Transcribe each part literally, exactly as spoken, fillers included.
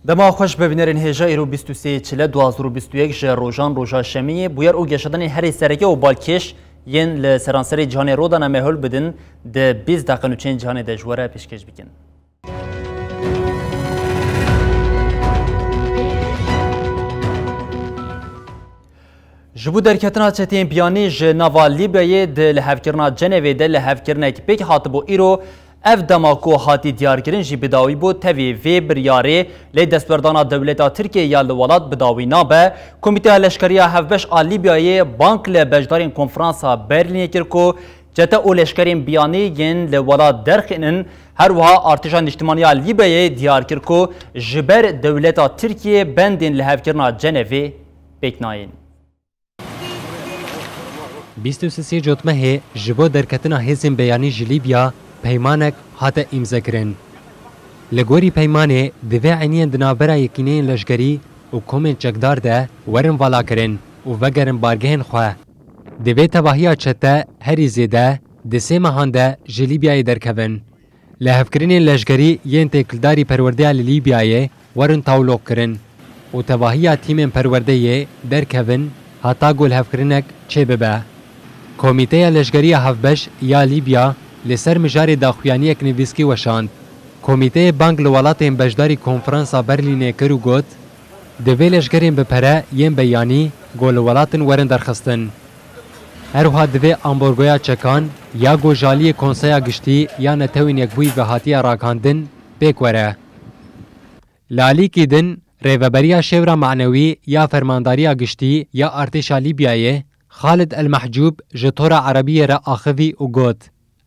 Dema xweş be bînerên hêja, îro bîst û sê Çile du hazar û bîst û yek ji rojan roja şemiyê, bûyer û geşedanên herî sereke û balkêş yên li seranserê cîhanê rû dane me hol bidin, di bîst deqe nûçeyên cîhanê de ji we re pêşkêş bikin. Ji bo derketina çeteyên biyanî ji nava Lîbyayê di lihevkirina Cenevê de lihevkirinek pêk hatibû, îro ev dema ku hatî diyarkirin jî bi dawî bû. Tevî vê biryarê lê destwerdana dewleta Tirkiyê ya li welat bi dawî nabe. Komîteya Leşkeriya Hevbeş a Lîbyayê bang li beşdarên Konferansa Berlînê kir ku çete û leşkerên biyanî yên li welat derxînin. Her wiha Artêşa Niştimaniya Lîbyayê diyar kir ku ji ber dewleta Tirkiyê bendên lihevkirina Cenevê pêk nayên. Bîst û sisê Cotmehê ji bo derketina hêzên beyanî ji Lîbya peymanek hate îmzekirin. Li gorî peymanê, divê eyniyên di navbera yekîneyên leşkerî û komên çekdar de werin valakirin û vegerin bargehên xwe. Divê tevahiya çete herî zêde di sê mehan de ji Lîbyayê derkevin. Lihevkirinên leşkerî yên têkildarî perwerdeya li Lîbyayê werin tawloqkirin û tevahiya tîmên perwerdeyê derkevin heta ku lihevkirinek çêbibe. Komîteya Leşkeriya Hevbeş ya Lîbya li ser mijarê daxuyaniyek nivîskî weşand. Komîteyê bang li welatên beşdarî Konferansa Berlînê kir û got, Divê leşkerên bi pere yên beyanî ku li welatin werin derxistin. Her wiha divê ambargoya çekan ya ku ji aliyê Konseya Giştî ya Netewên Yekbûyî ve hatiye ragihandin pêk were. Li alîkî din, Rêveberiya Şêwra Manewî ya Fermandariya Giştî ya Artêşa Lîbyayê, Xalid El Mehcûb ji Tora Erebiyê re axivî û got,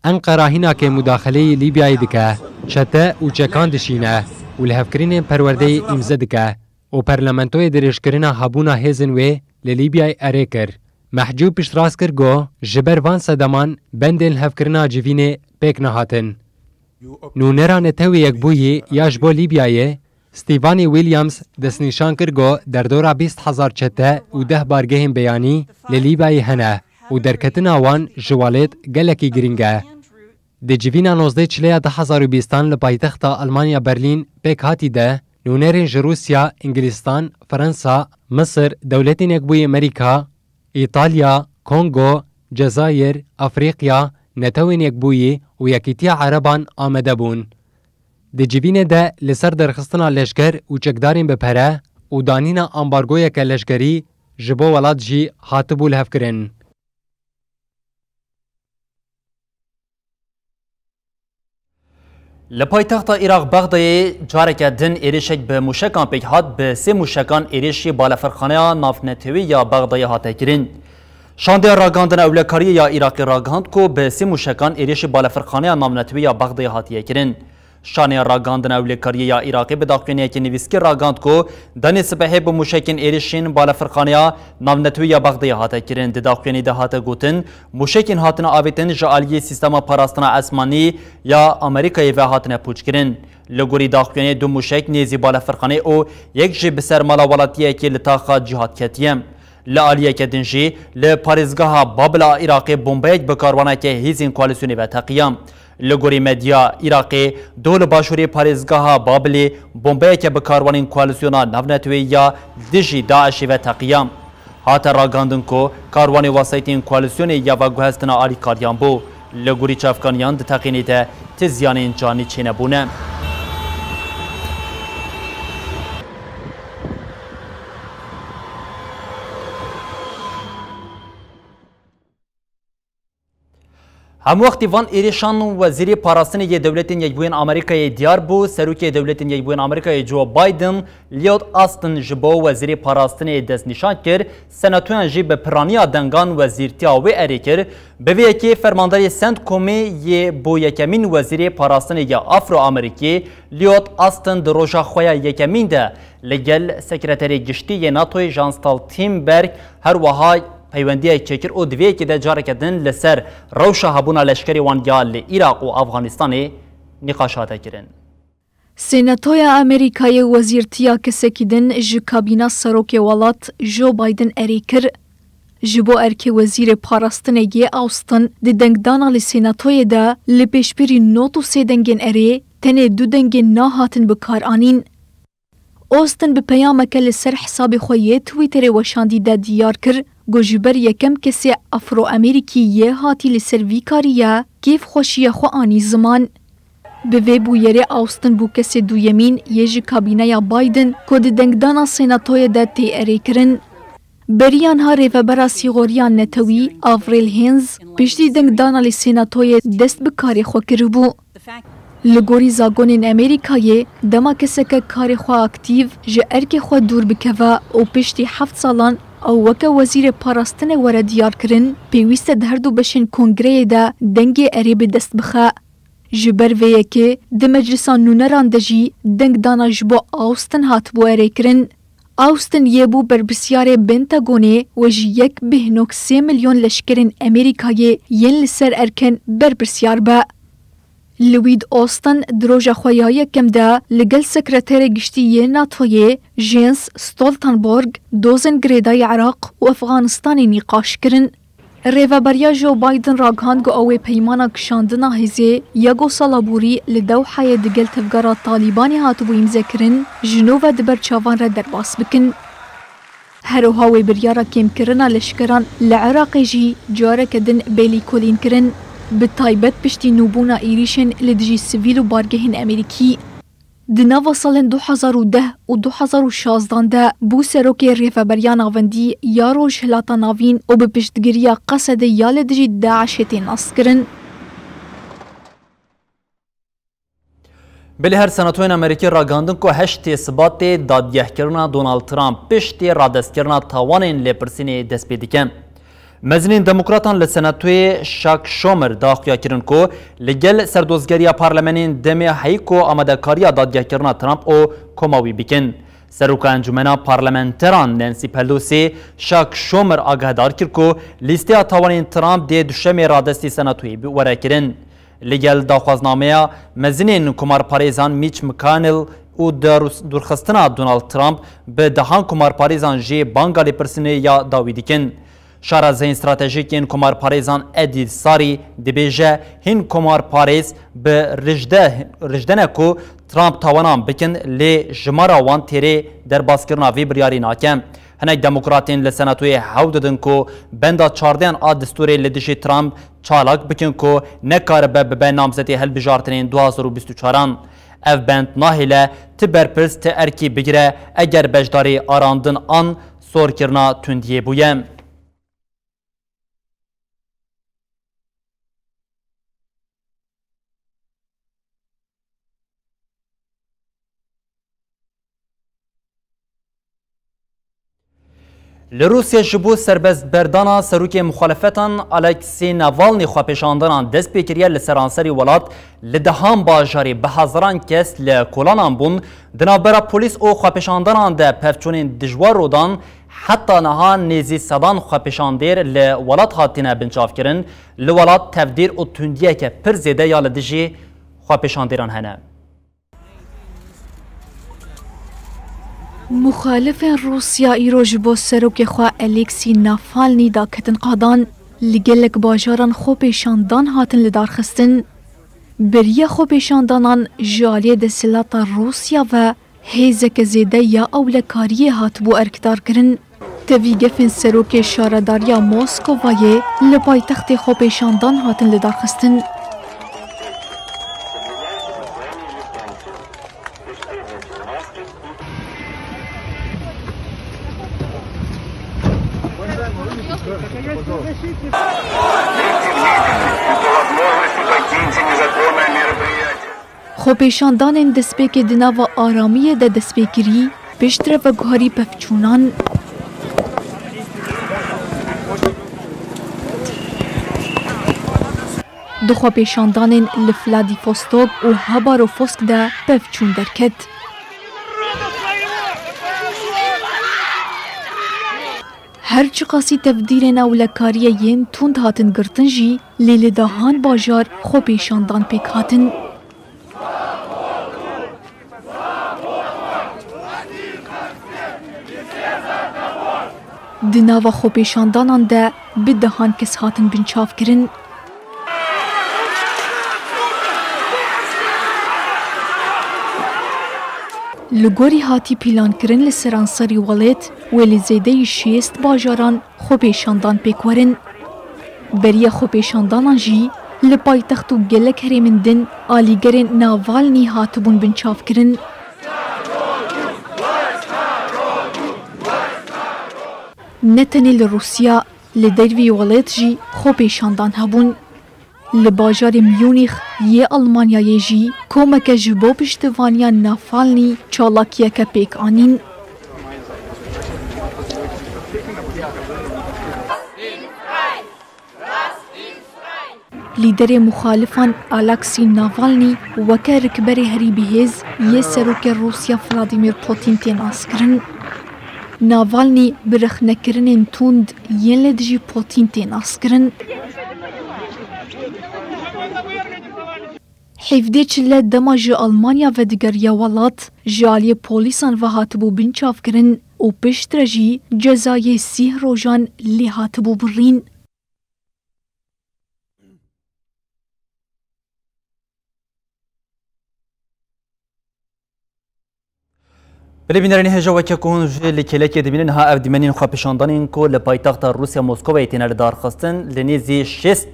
Enqera hînakê mudaxeleyî Lîbyayê dike, çete û çekan dişîne û lihevkirinên perwerdeyê îmze dike û parlamentoyê dirêjkirina hebûna hêzên wê li Lîbyayê erê kir. Mehcûb piştrast kir ku ji ber van sedeman bendên lihevkirina civînê pêk nehatin. Nûnera Netewê Yekbûyî ya ji bo Lîbyayê, Stîvanî Williams destnîşan kir ku derdora bîst hezar çete û deh bargehên beyanî li Lîbyayê hene û derketina wan ji welêt gelekî girîng e. Di civîna nozdeh Çileya du hezar û bîstan li paytexta Almanya Berlîn pêk hatî de, nûnerên ji Rûsya, Îngilîstan, Fransa, Misir, Dewletên Yekbûyî Amerîka, Îtalya, Kongo, Cezayir, Afrîqya, Netewên Yekbûyî û Yekîtiya Ereban amade bûn. Di civînê de li ser derxistina leşker û çekdarên bi pere û danîna ambargoyeke leşkerî ji bo welat jî hatibû lihevkirin. Li paytexta Iraq Bexdayê careke din êrişek bi mûşekan pêk hat, bi sê mûşekan êrişî balefirxaneya navnetewî ya Bexdayê hate kirin. Şandeya Ragandina Ewlekariyê ya Iraqê ragihand ku bi sê mûşekan êrişî balefirxaneya navnetewî ya Bexdayê hatiye kirin. Şaneya Ragandina Ewlekariyê ya Iraqê bi daxuyaniyekî nivîskî ragihand ku danê sibehê bi mûşekên êrişên balefirxaneya navnetewî ya Bexdayê hate kirin. Di daxuyanî de hate gotin, mûşekên hatine avêtin ji aliyê sîstema parastina esmanî ya Amerîkayê ve hatine pûçkirin. Li gorî daxuyaniyê du mûşek nêzî balefirxanê û yek jî bi ser mala welatiyekê li taxa cîhad ketiye. Li aliyeke din jî li parêzgeha Babil a Iraqê bombeyek bi karwaneke hêzên koalîsyonê ve teqiya. Li gorî medya Iraqê, doh li başûrê parêzgeha Babilê bombeyeke bi karwanên koalîsyona navnetewî ya dijî DAIŞê ve teqiya. Hate ragandin ku karwanê wesayîtên koalîsyonê ya veguhestina alîkariyan bû. Li gorî çavkaniyan di teqînê de ti ziyanên canî çênebûne. Hemwextî van êrişan Wezîrê Parastinê yê Dewletên Yekbûyên Amerîkayê diyar bû. Serokê Dewletên Yekbûyên Amerîkayê Joe Biden, Lloyd Austin ji bo Wezîrê Parastinê destnîşan kir, Senatoyan jî bi piraniya dengan wezîrtiya wê erê kir. Bi vê yekê fermandarê CENTCOMê yê bo yekemîn Wezîrê Parastinê ya Afro-Amerîkî, Lloyd Austin di roja xwe ya yekemîn de li gel Sekreterê Giştî yê NATOyê Jens Stoltenberg her wiha peywendiyek çêkir û di vê yekê de careke din li ser rewşa hebûna leşkerê wan ya li Iraq û Afganistanê nîqaş hate kirin. Senatoya Amerîkayê wezîrtiya kesekî din ji kabîna serokê welat Joe Biden erê kir. Ji bo erkê wezîrê parastinê yê Austin di dengdana li Senatoyê de li pêşbirî nod û sê dengên erê tenê du dengên na hatin bikaranîn. Austin bi peyameke li ser hesabê xwe yê Twitterê weşandî de diyar kir, ku ji ber yekem kesê Afro-Amerîkî yê hatî li ser vî karî ye, kêfxweşiya xwe anî ziman. Bi vê bûyerê Austin bû kesê duyemîn yê ji kabîneya Biden ku di dengdana Senatoyê de tê erêkirin. Beriya niha rêvebera Sîxoriya Netewî, Avril Haines, piştî dengdana li Senatoyê dest bi karê xwe kiribû. Li gorî zagonên Amerîkayê, dema keseke karê xwe aktîf ji erkê xwe dûr bikeve û piştî heft salan ew weke wezîrê parastinê were diyarkirin, pêwîst e di her du beşên kongreyê de dengê erê bi dest bixe. Ji ber vê yekê di meclisa nûneran de jî dengdana ji bo Austin hatibû erêkirin. Austin yê bû berpirsyarê Pentagonê û ji yek bêhnok sê milyon leşkerên Amerîkayê yên li ser erk in berpirsyar be. Lloyd Austin di roja xwe ya yekem de li gel Sekreterê Giştî yê NATOyê Jens Stoltenberg dozên girêdayî Iraq û Efxanistanê nîqaş kirin. Rêveberiya Joe Biden ragihand ku ew ê peymana kişandina hêzê ya ku sala borî li Dewhayê digel tevgera Talîbanê hatibû îmzekirin, ji nû ve di ber çavan re derbas bikin. Her wiha wê biryara kêmkirina leşkeran li Iraqê jî careke din bê lîkolînkirin, bi taybet piştî nûbûna êrîşên li dijî sivîl û bargehên Amerîkî. Di nava salên du hezar û deh û du hezar û şazdan de bû serokê Rêveberiya Navendî ya Rojhilata Navîn û bi piştgiriya Qesedê ya li dijî DAIŞê tê naskirin. Belê her senatoyên Amerîkî ragihandin ku heştê Sibatê dadgehkirina Donald Trump piştî radestkirina tawanên lêpirsînê dest pê dike. Mezinên Demokratan li Senatoyê Chuck Schumer da xuya kirin ku li gel serdozgeriya parlemenên demê heyî ku amadekariya dadgehkirina Trump û koma wî bikin. Seroka Encûmena Parlamenteran Nancy Pelosi Chuck Schumer agahdar kir ku lîsteya tawanên Trump dê duşemê radestî Senatoyê bi-, were kirin. Li gel daxwaznameya mezinên komarparêzan Mitch McConnell û darûs-, dûrxistina Donald Trump bi dehan komarparêzan jî banga lêpirsînê ya dawî dikin. Şarezayên stratejîk yên komarparêzan Ed Sari dibêje, hîn komarparêz bi rijde, rijde ne ku Trump tawanan bikin, lê jimara wan têrê derbaskirina vê biryarî nake. Hinek demokratên li Senatoyê hewl didin ku benda çardehan a distûrê li dijî Trump çalak bikin ku nekaribe bibe namzetê hilbijartinên du hazar û bîst û çaran. Ev bend nahêle ti berpirs ti erkî bigire eger beşdarî arandin an sorkirina tundiyê bûye. Li Rûsya ji bo serbestberdana serokê muxalefetan Alexei Navalny xwepêşandanan dest pê kiriye, li seranserî welat li dehan bajarê bi hezaran kes li kolanan bûn. Di navbera polîs û xwepêşandanan de pevçûnên dijwar rû dan, heta niha nêzî sedan xwepêşandêr li welat hatine binçavkirin. Li welat tevdîr û tundiyeke pir zêde ya li dijî xwepêşandêran hene. Muxalifên Rûsya îro ji bo serokê xwe Alexei Navalny daketin qadan. Li gelek bajaran xwepêşandan hatin lidarxistin. Beriya xwepêşandanan ji aliyê desthilata Rûsya ve hêzeke zêde ya ewlekariyê hatibû erkdarkirin. Tevî gefên serokê şaredariya Moskovayê li paytextê xwepêşandan hatin lidarxistin. Xwepêşandanên destpêkê di nava aramiyê de dest pê kirî, piştre veguherî pevçûnan. Di xwepêşandanên li Vladivostok û Habarovsk de pevçûn derket. Her çiqasî tevdîrên ewlekariyê yên tund hatin girtin jî, lê li dehan bajar xwepêşandan pêk hatin. Di nava xwepêşandanan de bi dehan kes hatin binçavkirin. Li gorî hatî pîlankirin li seranserî welêt wê li zêdeyî şêst bajaran xwepêşandan pêk werin. Beriya xwepêşandanan jî li paytext û gelek herêmên din alîgerên Navalnî hatibûn binçavkirin. Ne tenê li Rûsya, li dervî welêt jî xwepêşandan hebûn. Li bajarê Munîx yê Almanyayê jî komeke ji bo piştevaniya Navalnî çalakiyeke pêk anîn. Lîderê muxalifan Aleksî Navalnî weke rikberê herî bihêz yê serokê Rûsya Vladimir Putin tê naskirin. Navalnî bi rexnekirinên tund yên li dijî Putin tê naskirin. Hevdê çile dema ji Almanya vedigeriya welat, ji aliyê polîsan ve hatibû binçavkirin û piştre jî cezayê sîh rojan lê hatibû birîn. Belê bînerên hêja, weke ku hûn jî li kêlekê dibînin, ha ev dîmenên xwepêşandanên ku li paytexta Rûsya Moskovayê têne lidarxistin, li nêzî şêst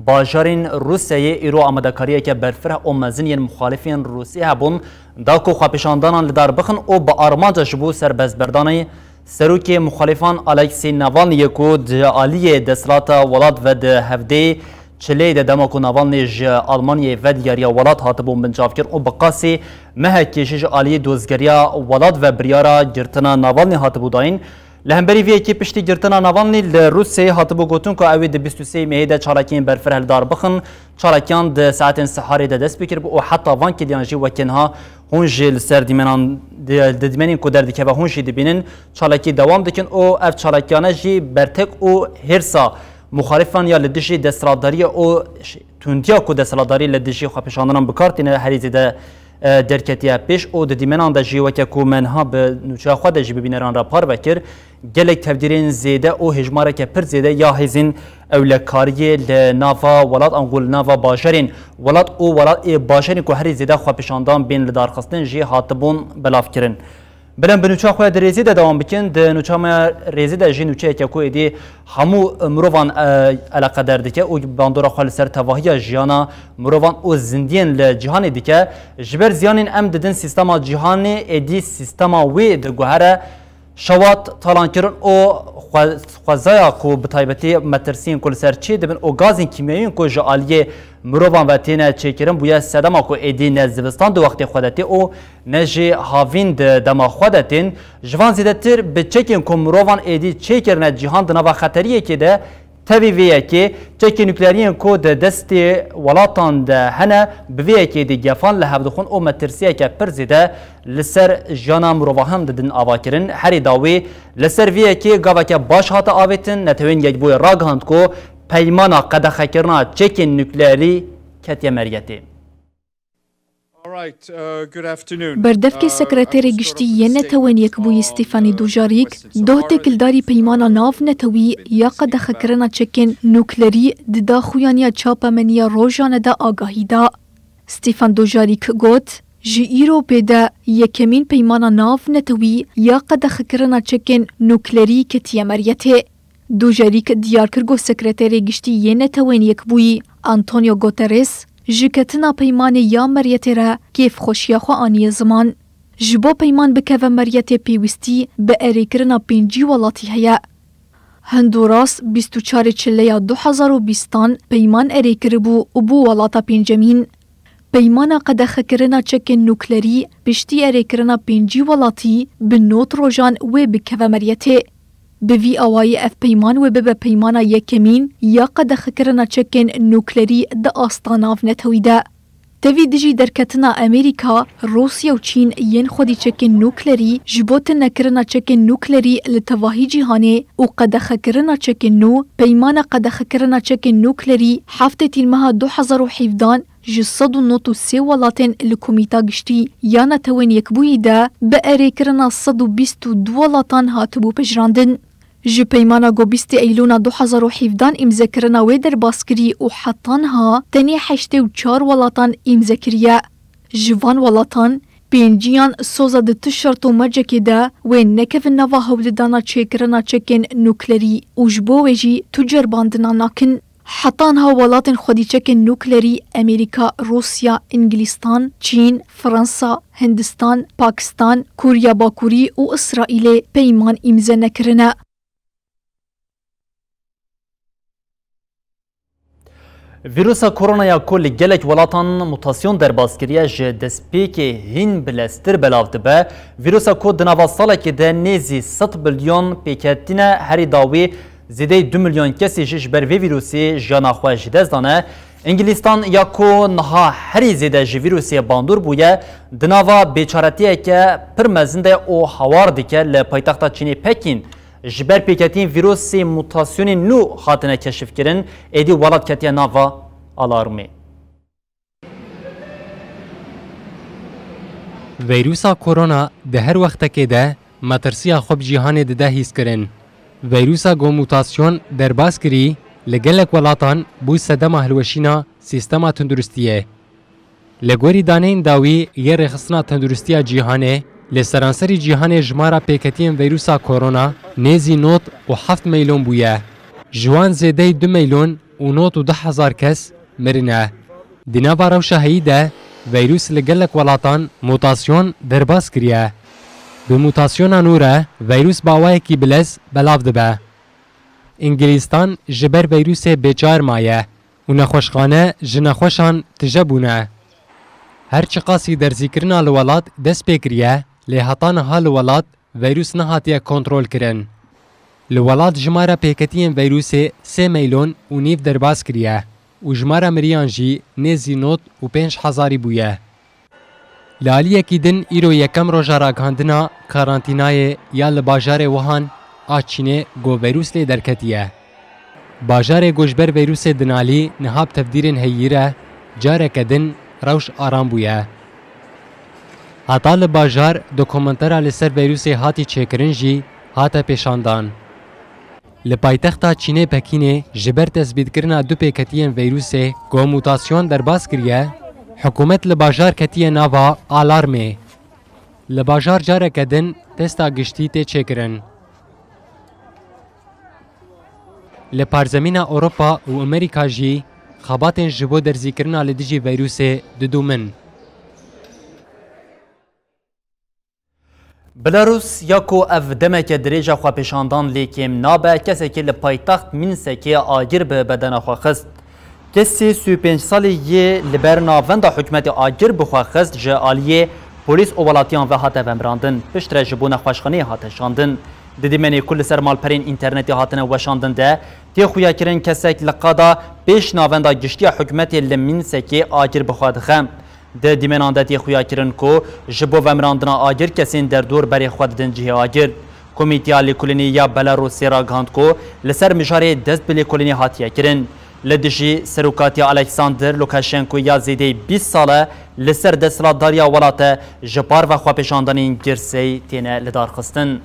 bajarên Rûsyayê îro amadekariyeke berfireh û mezin yên muxalifên Rûsî hebûn, da ku xwepêşandanan li dar bixin û bi armanca ji bo serbestberdanê serokê muxalifan Aleksî Navalnî yê ku di aliyê desthilata welat ve di hevdê çilê de dema ku Navalnî ji Almanyayê vediyariya welat hatibû binçavkirin û bi qasî mehekê jî ji aliyê dozgeriya welat ve biryara girtina Navalnî hatibû dayîn. Li hemberî vê yekê piştî girtina Navalnî li Rûsyayê hatibû gotin ku ew ê di bîst û sê mehê de çalakiyên berfireh li dar bixin. Çalakiyan di saetên siharê de dest pê kiribû û heta van kiliyan jî weke niha hûn jî li ser dîmenan, di, di dîmenên ku derdikeve hûn jî dibînin, çalakî dewam dikin û ev çalakiyane jî bertek û hêrsa muxalifan ya li dijî desthilatdariyê û ş-, tundiya ku desthilatdarî li dijî xwepêşandanan bi kar tîne herî zêde, e, derketiye pêş û di dîmenan de jî weke ku me niha bi nûçeya xwe de jî bi bîneran re parve kir, gelek tevdîrên zêde û hêjmareke pir zêde ya hêzên ewlekariyê li nava welat ango li nava bajarên welat û welat ê bajarên ku herî zêde xwepêşandan bên lidarxistin jî hatibûn belavkirin. Belê em bi nûça xwe ya di rêzê de dewam bikin. Di nûça me ya rêzê de jî nûçeyeke ku êdî hemû mirovan, e, eleqedar dike û bandora xwe li ser tevahiya jiyana mirovan û zindiyên li cîhanê dike. Ji ber ziyanên em didin sîstema cîhanê, êdî sîstema wê diguhere şewat, talankirin û xwe-, xwezaya ku bi taybetî metirsiyên ku li ser çê dibin û gazên kîmyayî yên ku ji aliyê mirovan ve têne çêkirin bûye sedema ku êdî ne zivistan di wextê xwe de tê û ne jî havîn di dema xwe de tên. Ji van zêdetir bi çekên ku mirovan êdî çêkirine cîhan di nava xeteriyekê de. Tevî vê yekê çekên nukleerî yên ku di destê welatan de hene, bi vê yekê êdî gefan li hev dixwin û metirsiyeke pir zêde li ser jiyana mirovahan didin avakirin. Herî dawî li ser vê yekê gaveke baş hate avêtin, Netewên Yekbûyî ragihand ku peymana qedexekirina çekên nukleerî ketiye meriyetê. All right, uh, good afternoon. Berdevkê Uh, sekreterê I'm giştî Scott yê Oakley Netewên Yekbûyî Stefani Dujarîk, doh têkildarî peymana nav netewî ya qedexekirina çekên nuklerî di daxuyaniya çapemeniya rojane de agahî da. Stefan Dujarîk got, ji îro pê de yekemîn peymana nav netewî ya qedexekirina çekên nuklerî ketiye meriyetê. Dujarîk diyar kir ku Sekreterê Giştî yê Netewên Yekbûyî Antonio Guterres ji ketina peymanê ya meriyetê re kêfxweşiya xwe aniye ziman. Ji bo peyman bikeve meriyetê pêwîstî bi erêkirina pêncî welatî heye. Honduras bîst û çarê Çileya du hezar û bîstan peyman erê kiribû û bû welata pêncemîn. Peymana qedexekirina çekên nuklerî piştî erêkirina pêncî welatî bi nod rojan wê bikeve meriyetê. Bi vî awayî ev peyman wê bibe peymana yekemîn ya qedexekirina çekên nuklerî di asta navnetewî de. Tevî dijî derketina Amerîka, Rûsya û Çîn yên xwedî çekên nuklerî ji bo tunekirina çekên nuklerî li tevahî cîhanê û qedexekirina çekên nû, peymana qedexekirina çekên nuklerî heftê tîrmeha du hezar û hevdehan ji sed û nod û sê welatên li Komîta Giştî ya Netewên Yekbûyî de bi erêkirina sed û bîst û du welatan hatibû pejirandin. Ji peymana ku bîstê Eylûna du hezar û hevdehan îmzekirina wê derbas kirî û heta niha tenê heştê û çar welatan îmze kiriye. Ji van welatan pênciyan soza di tu şert û mercekê de wê nekevin nava hewldana çêkirina çekên nuklerî û ji bo wê jî tu ceribandina nakin. Heta niha welatên xwedî çekên nuklerî Amerîka, Rûsya, Îngilîstan, Çîn, Fransa, Hindistan, Pakistan, Kûriya Bakurî û Îsraîlê peyman îmze nekirine. Vîrusa koronaya ku li gelek welatan mutasyon derbas kiriye, ji destpêkê hîn bileztir belav dibe. Vîrusa ku di nava salekê de nêzî sed milyon pêketîne, herî dawî zêdeyî du milyon kesî jî ji ber vê vîrusê jiyana xwe ji dest dane. Îngilîstan ya ku niha herî zêde ji vîrusê bandor bûye, di nava bêçaretiyeke pir mezin de û hawar dike. Li paytexta Çînê Pekîn ji ber pêketiyên vîrusê mutasyonên nû hatine keşifkirin, êdî welat ketiye nava alarmê. Veyrusa korona di her wextekê de metirsiya xwe bi cîhanê dide hîskirin. Veyrusa ku mutasyon derbas kirî, li gelek welatan bû sedema hilweşîna sîstema tunduristiyê. Li gorî daneyên dawî yê Rêxistina Tenduristiya Cîhanê, li seranserî cîhanê jimara pêketiyên veyrusa korona nêzî nod û heft meylon bûye. Ji wan zêdeyî du meylon û nod û du hezar kes mirine. Di nava rewşa heyî de veyrûs li gelek welatan mutasyon derbas kiriye. Bi mutasyona nû re veyrûs bi awayekî bilez belav dibe. Îngilîstan ji ber veyrûsê bêçar maye û nexweşxane ji nexweşan tije bûne. Her çiqasî derzîkirina li welat dest pê kiriye, lê heta niha li welat veyrûs nehatiye kontrolkirin. Li welat jimara pêketiyên veyrûsê sê meylon û nîv derbas kiriye û jimara miriyan jî nêzî nod û pênc hezarî bûye. Li aliyekî din îro yekem roja ragihandina karantînayê ya li bajarê Wuhan a Çînê ku veyrûs lê derketiye. Bajarê ku ji ber veyrûsê dinalî niha bi tevdîrên heyî re careke din rewş aram bûye. Heta li bajar dokumentera li ser veyrûsê hatî çêkirin jî hate pêşandan. Li paytexta Çînê Pekînê ji ber tesbîtkirina du pêketiyên veyrûsê ku mutasyon derbas kiriye, hikûmet li bajar ketiye nava alarmê. Li bajar careke din testa giştî tê çêkirin. Li parzemîna Ewropa û Amerîka jî xebatên ji bo derzîkirina li dijî veyrûsê didûmin. Belarus ya ku ev demeke dirêj e xwepêşandan lê kêm nabe, kesekî li paytext Mînsekê agir bi bedena xwe xist. Kesê sî û pênc salî yê li ber navenda hikûmetê agir bi xwe xist ji aliyê polîs û welatiyan ve hate vemirandin. Piştre ji bo nexweşxaneyê hate şandin. Di dîmenê ku li ser malperên înternetê hatine weşandin de tê xuyakirin kesek li qada pêş navenda giştî ya hikûmetê li Mînsekê agir bi xwe dixe. Di dîmenan de tê xuyakirin ku ji bo vemirandina agir kesên derdor berê xwe didin cihê agir. Komîteya Lêkolînê ya Belarusê ragihand ku li ser mijarê dest bi lêkolînê hatiye kirin. Li dijî serokatiya Alexander Lukashenko ya zêdeyî bîst sal e li ser desthilatdariya welat e, ji parve xwepêşandanên girseyî têne lidarxistin.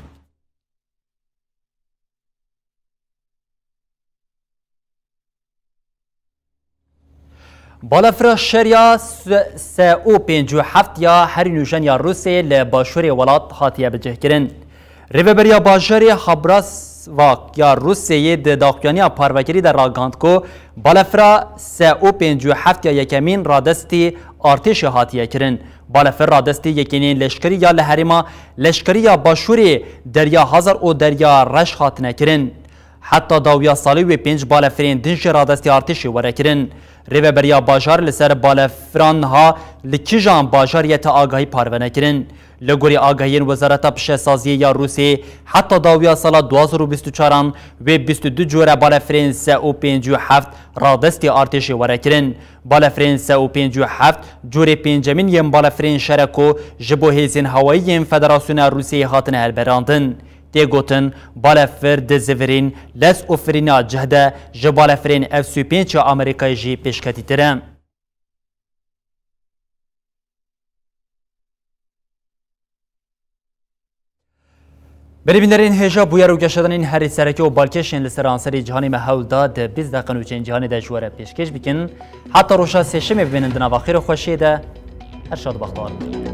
Balafira şeriya se û pêncî û heft ya herî nûjen ya Rûsê li başûrê welat hatiye bicihkirin. Rêveberiya bajarê Habrasvak ya Rûseyê di daxuyaniya parvekirî de ragihand ku balafira se û pêncî û heft ya yekemîn radestî artêşê hatiye kirin. Balafir radestî yekînên leşkerî ya li herêma leşkerî ya başûrê Derya Hazar û Derya Reş hatine kirin. Heta dawiya salê wê pênc balefirên din jî radestî artêşê were kirin. Rêveberiya bajar li ser balefiran ha li kîjan bajariyê te agahî parve nekirin. Li gorî agahiyên Wezareta Pişesaziyê ya Rûsiyê, heta dawiya sala du hazar û bîst û çaran wê bîst û du cure balefirên S U pêncî û heft radestî artêşê were kirin. Balefirên S U pêncî û heft curê pêncemîn yên balefirên şer e ku ji bo hêzên hewayî yên Federasyona Rûsiyeyê hatine hilberandin. Tê gotin, balefir di zivirîn lez û firîna cih de ji balefirên F sî û pênc ya Amerîkayê jî pêşketîtir e. Berî bînerên hêja bûyer û geşedanên herî sereke û balkêşên li seranserî cîhanê me hewl da di bîst deqe nûçeyên cîhanê de ji we re pêşkêş bikin. Heta roja sêşemê bimînin di nava xêr û xweşiyê de. Her şad û bextewar bin.